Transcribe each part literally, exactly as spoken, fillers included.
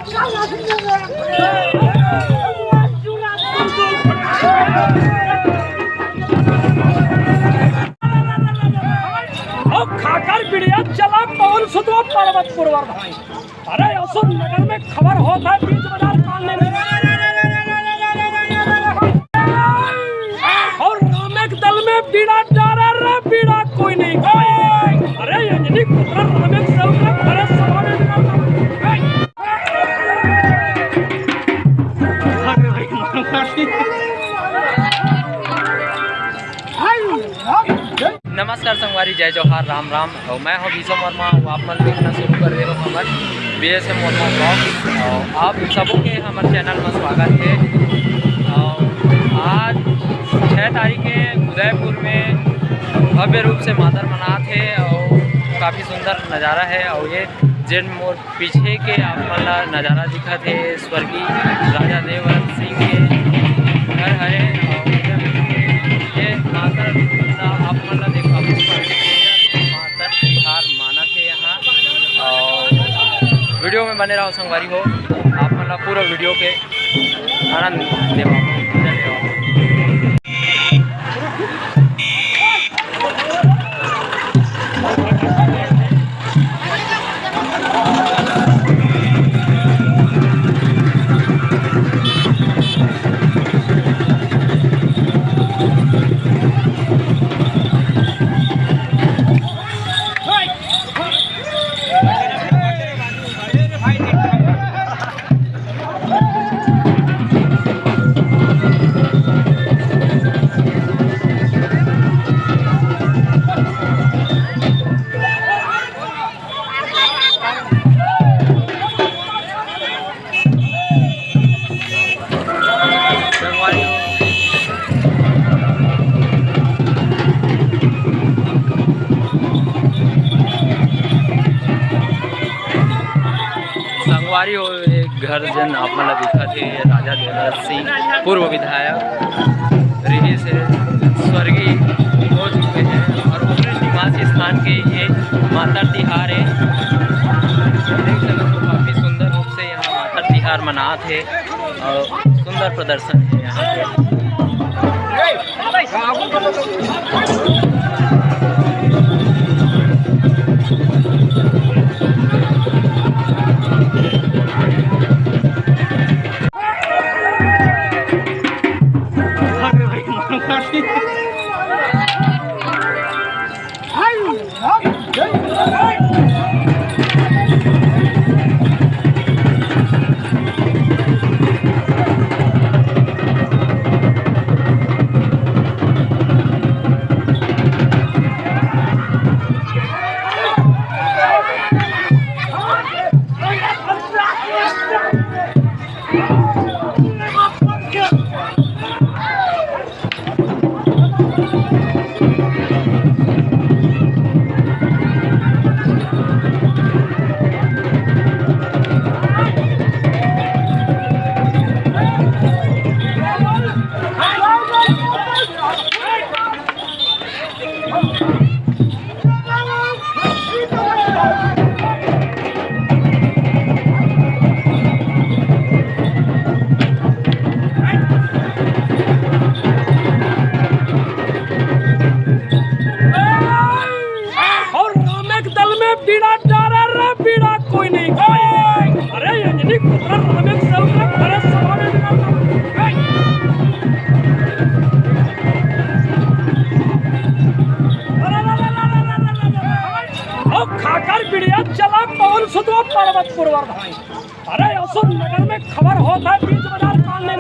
अउ खाकर बिड़िया चला पवन सुतवा पर्वत पुरवर भाई। अरे असुर नगर में खबर होत हे, बीच बाजार कांड में। अउ रामेक दल में बीड़ा डारा रे, बीड़ा कोई नहीं खाए। अरे अंजनी पुत्र रामेक दल में, अरे सभा में बीड़ा डारा। नमस्कार संगवारी, जय जोहार, राम राम। अउ मैं हूं विश्व वर्मा, अउ आप मन देखना शुरू कर दे हो हमर बी एस एम वर्मा vlog। अउ आप सबो के हमर चैनल में स्वागत हे। अउ आज छह तारीख के उदयपुर में भव्य रूप से मातर मनात हे अउ काफ़ी सुंदर नज़ारा हे। अउ ये जेन मोर पीछे के आप मन ला नजारा दिखत हे, स्वर्गीय राजा देवव्रत सिंह के घर हरे। अउ ये मातर ला आप मन ला देखा, मातर तिहार मानत हे यहाँ। अउ वीडियो में बने रहो संगवारी हो, आप मन ला पूरा वीडियो के आनंद देवा। धन्यवाद। संगवारी हो, एक घर जेन आप मन ला दिखत हे, ये राजा देवराज सिंह, पूर्व विधायक रिहिस हे, स्वर्गीय हो चुके हैं और उनके निवास स्थान के ये मातर तिहार है। देख सकते हो, काफ़ी सुंदर रूप से यहाँ मातर तिहार मनात हे और सुंदर प्रदर्शन है यहाँ पे। और रामेक दल में बीड़ा डारा रे, बीड़ा कोई नहीं खाए। अरे अंजनी पुत्र रामेक दल में, अरे सभा में बीड़ा डारा। अउ खाकर बिड़िया चला पवन सुतवा पर्वत पुरवर भाई। अरे असुर नगर में खबर होत हे, बीच बाजार कांड में।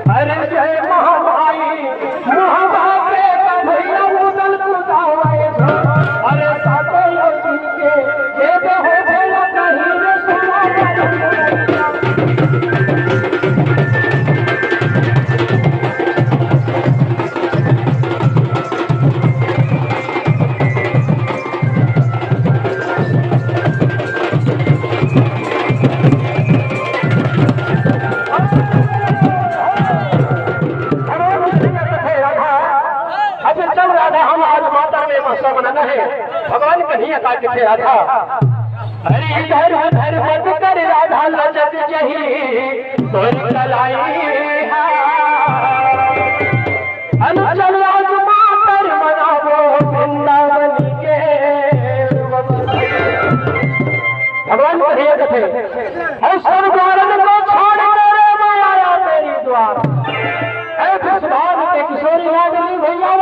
अरे जय महामाई, महामाई का भैया उदल कुदाए। अरे सातो लड़की के, ये तो हो गया नहीं रे तुम्हारा। अच्छा चल राधा, हम आज माता में मस्त बना है, भगवान कहीं का किथे राधा। अरे इधर उधर मत कर राधा, लचक जही तोर कलाई है। अनु चल आज मातर मनावो वृंदावन के। भगवान कन्हैया कथे, "हे सब द्वारन को छोड़ के रे मैं आया तेरी द्वार।" हे विश्वभाग के किशोरी लाडली भैया,